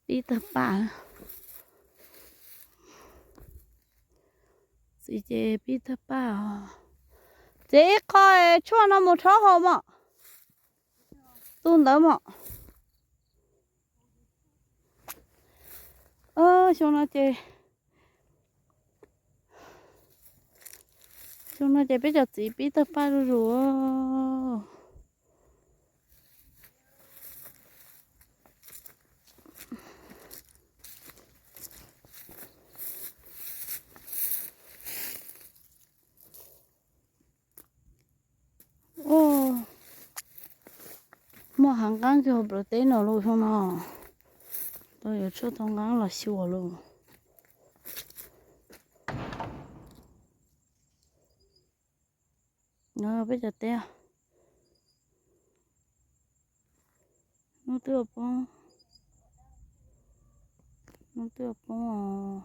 Pib tawg paj. Txiv ces pib tawg paj os. Txiv, ib qho tshuaj no mus rhaub haus mom. Tu ntawd mom. Xyoo no ces, xyoo no ces peb cov txiv pib tawg paj zuj zus. Muaj hav nqeeb kawg hauv plawv teb no los xyoo no. Tau yuav tshuaj tau nqeeb los xyuas los. Peb cov teb, hnub twb poob, hnub twb poob os.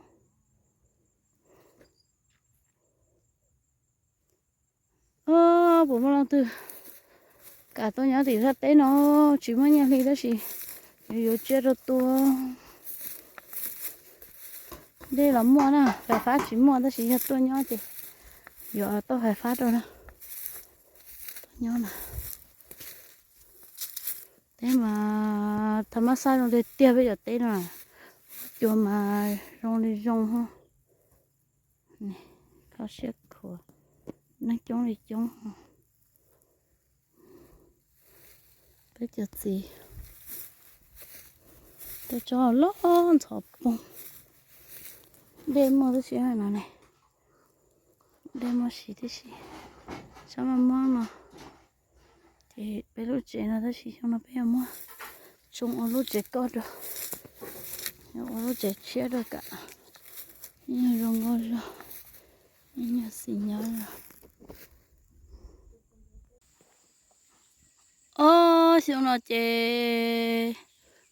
Puas muaj leej twg kam tuaj nyob tim sab teb no? Tsis muaj nyiaj hli tab sis yuav yuav tsiaj rau tua. Dej los muaj na, fais fab tsis muaj tab sis yog tuaj nyob ces yuav tau fais fab rau na. Nyob na. Teb mas tha mab xab zoo tiag tiag peb cov teb no. Cua mas zoo li zoo ho. Kho siab khuav, neeg coob li coob. Peb cov txiv, tej tsob loj ntxhov poog. Dej muaj tib si no ne, dej muaj siv tib si. Tsob maj mob no ces peb lub tsev no tab sis xyoo no peb yuav muab tsoo ua lub tsev koj rau, ua lub tsev tshiab rau kam ib nyuag zoo nkauj zog, ib nyuag xis nyob zog. Ob xyoo no ces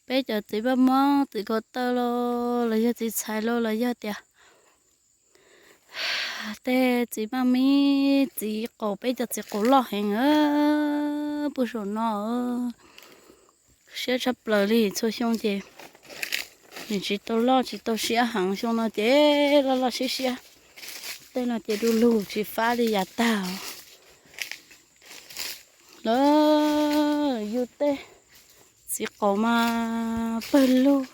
peb cov txiv maj mob, txiv ko taw los los yog txiv txhais los los yog tias tej txiv maj mib, txiv qaum, peb cov txiv qaum loj heev puag saum no. Siab tshaj plaws li, txhua xyoo ces nws tsis tau loj tsis tau siab heev, xyoo no ces loj loj siab siab. Tej no ces du lug tsis fab li yav tag. Lawv yug tej txiv qaum mas pawg lug,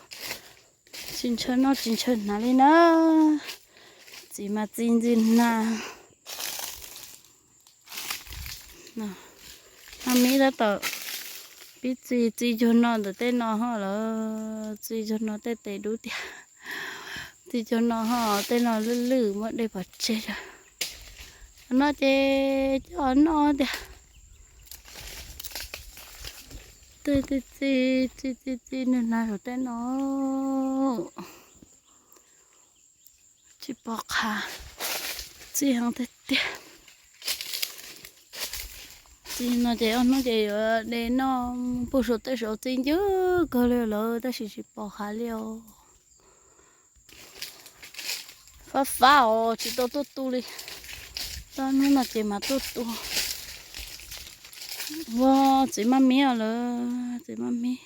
tsis ntshaw noj tsis ntshaw hnav li na. Txiv mas txi ntxi hnav. Maj mib tab tom pib txi, txi cuag no ntawm tej no ho lawm, txi cuag no tej tes dub tiag. Txi cuag no ho tej no lwj lwj muab dej pov tseg lawm. No ces coj noj tiag. Tej txi txi txi txi txi nws hnav saum tej no. Tsis pom qhav, txi heev tiag tiag. Txi no ces ob hnub ces yuav de noj, puag saum tej saud txi ncw kawg li lawm tab sis tsis pom qhav li os. Fab fab os, tsis tau tuaj tu li. Tau hnub no ces mas tuaj tu. Ua txiv maj mib os lawm, txiv maj mib.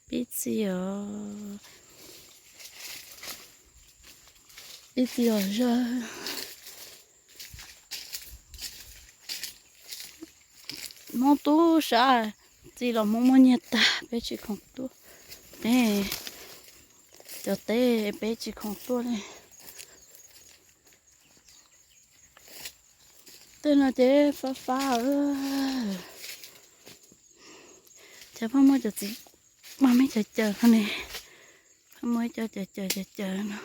Pib txi os. Pib txi os zog. Hmoob tub sab, txi los Hmoob muaj nyiaj tag, peb tsis khoom tuaj. Peb cov teb peb tsis khoom tuaj li. Tej no ces fab fab. Ces pheej muaj cov txiv maj mib caws caws no ne. Pheej muaj ib co caws caws caws caws no.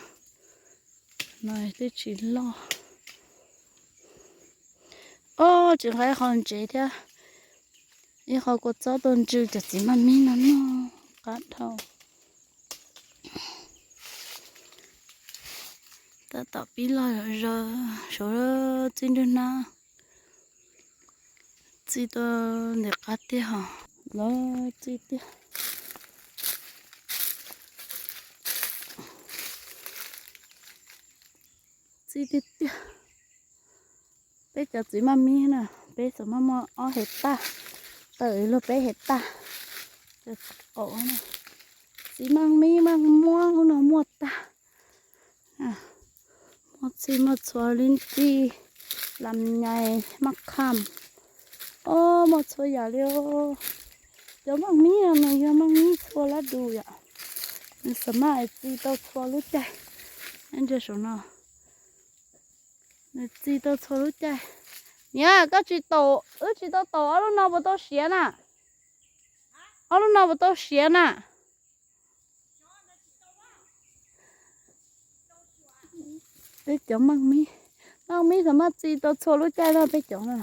No twb tsis loj. Ob, tsis nqa ib qho ntsev thiab ib qho kua txob tuaj ntsw cov txiv maj mib no noj qab dhau. Tab tom pib loj zom zaws, suav txi nrwg hnab. Txi tuaj ntim qab tiag hos, lawv txi tiag. Txi tiag tiag. Peb cov txiv maj mib na, peb txawm maj muaj ob hais taj, tawm luag peb hais taj. Cov qaum no, txiv maj mib maj muab no muaj tag. Muaj txhij muaj txhua, lib txij, lam nyais, maj kham, o, muaj txhua yam li. Cov maj mib no nws yog maj mib txhua lab dus yom. Nws xam maj txi tau txhua lub caij. Ntsia saum no, nws txi tau txhua lub caij. Niam, koj tsis taum, wb tsis tau taum ob lub no puas tau siav na? Ob lub no puas tau siav na? Peb cov maj mib, maj mib xam maj txi tau txhua lub caij no peb cov na.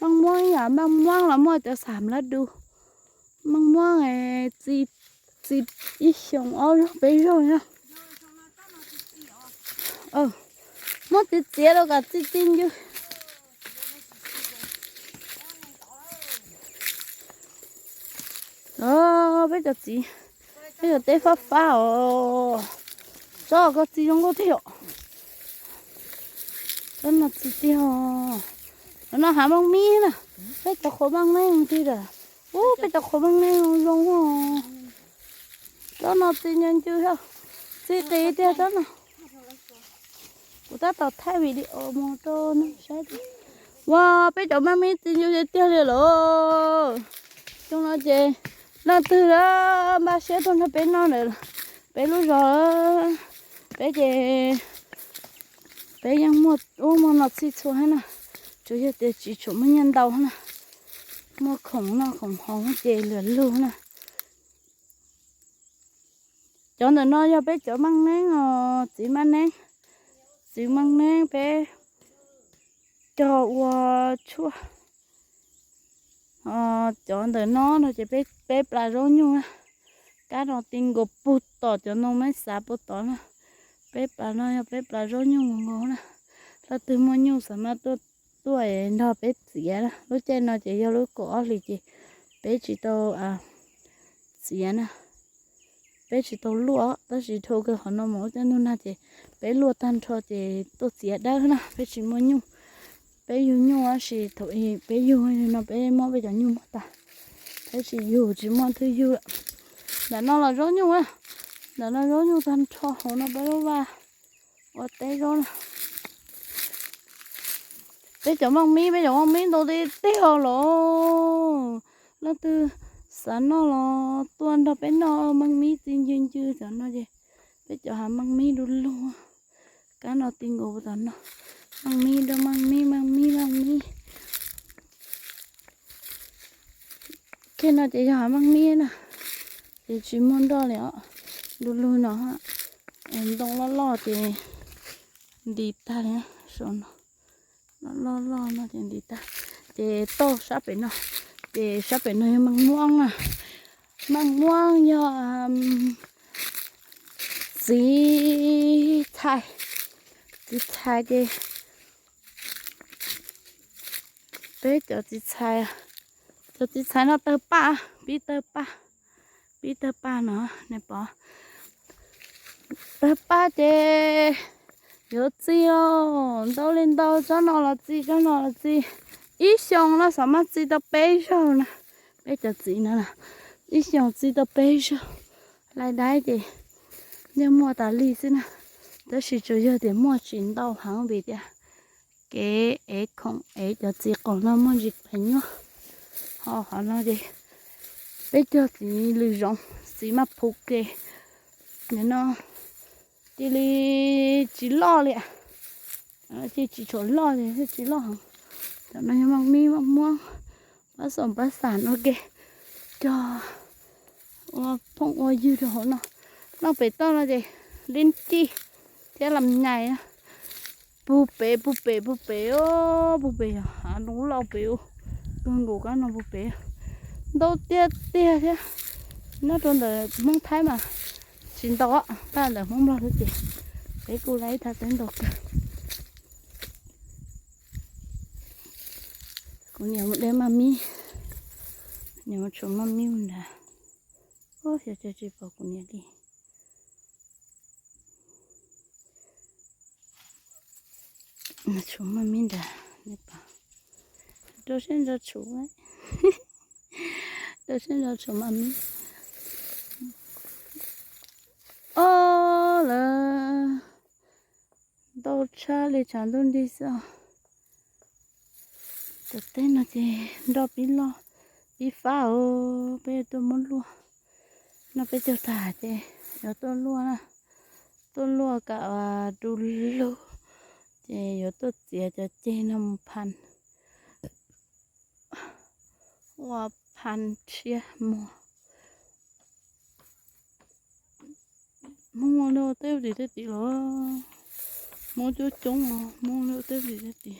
Maj muab ib yam, maj muab los muaj cov xam lab dus. Maj muab txi, txi ib xyoos ob zaug peb zaug na. Muab txiav txiav rau kom txi txi ncw. Peb cov txiv, peb cov teb fab fab os. Tsob koj txi zoo nkauj tiag os. Tsob no txi tiag os. Cov no hav maj mib na. Peb cov qhuav maj neeb tiag lawm. Ub, peb cov qhuav maj neeb zoo zoo. Tsob no txi ncw ncw, txi qis tiag tsob no. Kuv tab tom thaij video mus rau nej saib tias, ua, peb cov maj mib txi ncw tiag tiag li lawm. Xyoo no ces leej twg npaj siab tuaj nrog peb noj ntawm peb lub zos, peb ces peb yeej muaj ub muaj no txhij txhua thiab na. Tsuas yog tias tsis tshua muaj nyiaj ntau na. Muaj khoom noj khoom haus ces luag lug na. Cov ntawm no yog peb cov maj neeb os, txiv maj neeb, txiv maj neeb peb cog ua tshuaj. Cov ntawm no no ces peb plas zaub nyuj na. Kab no ti nkaus puag tom cov ntoo meb xav puag tod na. Peb plas no yog peb plas zaub nyuj nkaus nkaus na. Leej twg muaj nyuj xav mas tuaj, tuaj nrog peb txiav na. Lub caij no ces yog lub kaum ob hlis ces peb tsis tau txiav na. Peb tsis tau luaj, tab sis dhau kawg qhov no mus lub caij ntuj nag ces peb luaj tag nrho ces tuaj txiav dawb na, peb tsis muaj nyuj. Peb yug nyuj tab sis thaum peb yug no peb muab peb cov nyuj muab tas, peb tsis yug tsis muaj thwj yug. Ntawm no los zaub nyuj na, ntawm no zaub nyuj tag nrho hauv no peb lub vaj ua teb zaub na. Peb cov maj mib, peb cov maj mib ntau tiag tiag los. Leej twg xav noj los tuaj nrog peb noj maj mib txi ncw ncw cov no ces peb cov hav maj mib du lug. Kab no ti nkaus puag tom no, maj mib, maj mib, maj mib, maj mib. Kiag no ces yog hav maj mib na, ces tsis muaj nroj li os. Du lug no, ntoo loj loj ces nti tag li, saum no loj loj no ces nti tag. Ces tauj sab pem no, ces sab pem no yog maj muab na, maj muab yog txiv txhais, txiv txhais ces peb cov txiv txhais, cov txiv txhais no tawg paj, pib tawg paj, pib tawg paj no nej pom. Tawg paj ces yuav txi os, ntau li ntau, tsob no los txi, tsob no los txi. Ib xyoos no xav mas txi tau peb zaug na, peb cov txiv no ib xyoos txi tau peb zaug. Lais daib ces yeej muaj tas li xwb na, tab sis tsuas yog tias muaj tsis ntau heev vim tias kev ev khoom ev cov txiv qaum no muaj ntsis phem nyuaj. Ho qhov no ces peb cog txiv lws zoov, txiv maj phuv ke, nim no cia li tsis loj li, cia tsis tshua loj li, tsis loj heev. Cov no yog maj mib maj muab, pab xoom pab xam ua ke, cog ua phooj ua ywg rau hauv no. Noj pem toj no ces lib cij thiab lam nyais pug pem pug pem pug pem, pug pem yog hav lub lauj pem, kawg nkaus kab no pug pem, ntau tiag tiag thiab. Nyob rau ntawm Hmoob Thaib mas tsis ntau, pab ntawm Hmoob Nplog xwb ces peb kuj laib thaj teb ntau kawg. Kuv niam mus de maj mib, niam mus tshuav maj mib mus nrad. Xyov tsis pom kuv niam li. Tshuav maj mib nrad, rau siab ntso tshuav, rau siab ntso tshuav maj mib. Lawm, ntau tshaj li tshav ntuj nti xwb os. Cov teb no ces nroj pib loj pib fab os, peb yuav tuaj muab luaj. No peb cog tag ces yuav tuaj luaj na, tuaj luaj kom du lug, ces yuav tuaj txiav cov ceg no mus phan, ua phan tshiab muag. Hmoob ua luaj teb tim tej tim los, Hmoob coob coob os, Hmoob luaj teb tim tej tim.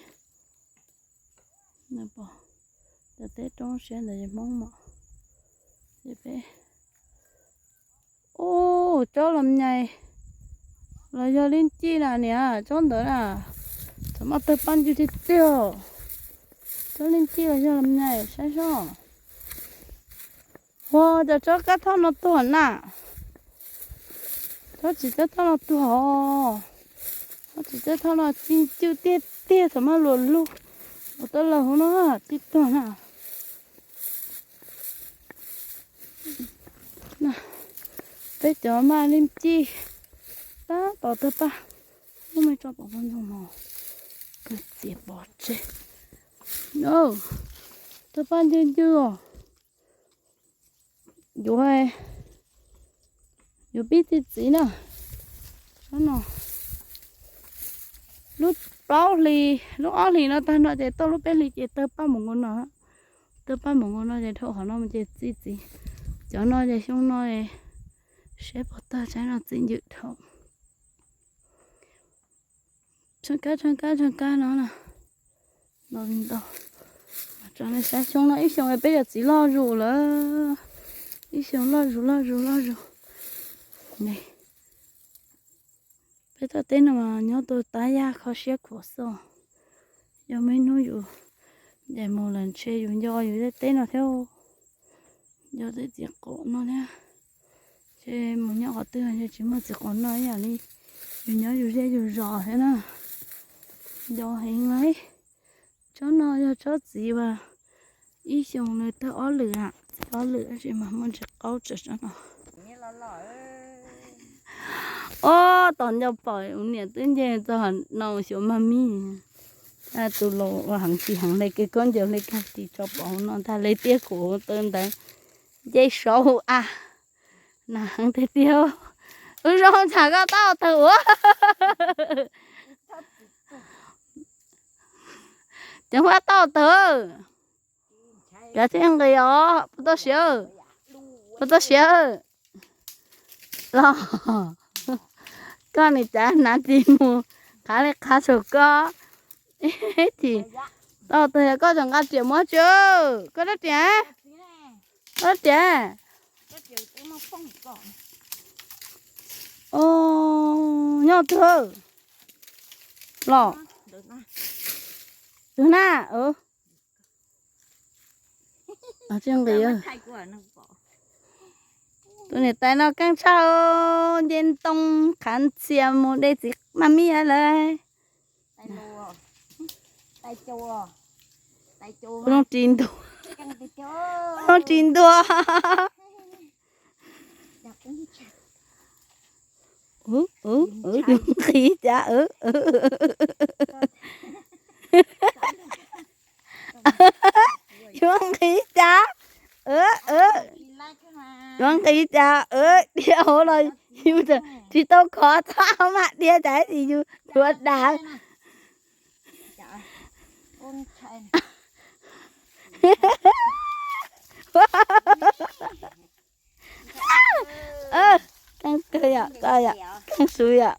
Cov teb roob siab ntawd Hmoob mas, ces peb, ub, tsob los nyais los yog lij cij na niam, tsob ntawd na, txawm maj tawg paj ncw tiag tiag. Tsob lij cij los yog los nyais saib soj. Ua cas tsob kab thoj no tuag na, tsob txiv txawb thoj no tuag os, tsob txiv txawb thoj no ci ncw tiag tiag txawm maj luas lug, ua tau laus hauv no tib tuag na. Peb cov maj lij cij tab tom tawg paj, ub, me tso pom poj ntxoog no, kawg txias pov tseg. Tawg paj ncw ncw os. Yuav, yuav pib txi txiv na. Tsob no lub plaub hlis, lub ob hlis no tag no ces tau lub peb hlis ces tawg paj mus nkaus no. Tawg paj mus nkaus no ces dhau qhov no mus ces txi txiv. Cov no ces xyoo no siab puas tawg, tsob no txi ncw dhau. Tshee kab tshee kab tshee kab no na, ntau li ntau. Tso nej saib, xyoo no ib xyoo peb cov txiv loj zus lawm, ib xyoo loj zus loj zus loj zus. Peb toj teb no mas nyob tus tab yaj kho siab khuav xwb. Yog muaj ib hnub yus ncaim mus lawm ntshe yus nco yus tej teb no thiab, nco tej txiv qaum no thiab. Ces mus nyob qhov twg ntshe tsis muaj txiv qaum no ib yam li yus nyob yus zej yus zos thiab na. Nco heev lauj. Tsob no yog tsob txiv uas ib xyoo nws tawg ob lwm, txiv ob lwm tab sis mas muaj ntsis qaub tsawv tsob no. Ob, tos nco pom ua niam twb nce txog no xyuas mag mij. Tus laus ua heev tis heev le kawg, khaub ncaws le kag tis tso pom hauv no ntag, le tiaj kuv hauv taw ntawd nce saud a. Nas heev tiag tiag. Ua zoo tsham koj taub tawg ua. Cov huab taub tawg. Cov thiaj nqis os, puas tau siav, puas tau siav los. Koj nim cav hnav tis mus qhav li qhav saum koj. Ib chim tau tag yog koj tseem nqa riam muab tsi, koj rab riam, koj rab riam. Nyob twg los? Twg na? Tus niam tais no keej tshaj, nce ntoo qhav ntxhias mus de txiv mag mij lawm. Looj ris ntua, looj ris ntua. Yuav nqis cas? Yuav nqis cas? Yuav nqis cas? Dhia hauv los yus tsis tau khov txhob mas dhia cas ib ntsis yus yuav dav. Keej kawg yom, koj yom, keej swb yom.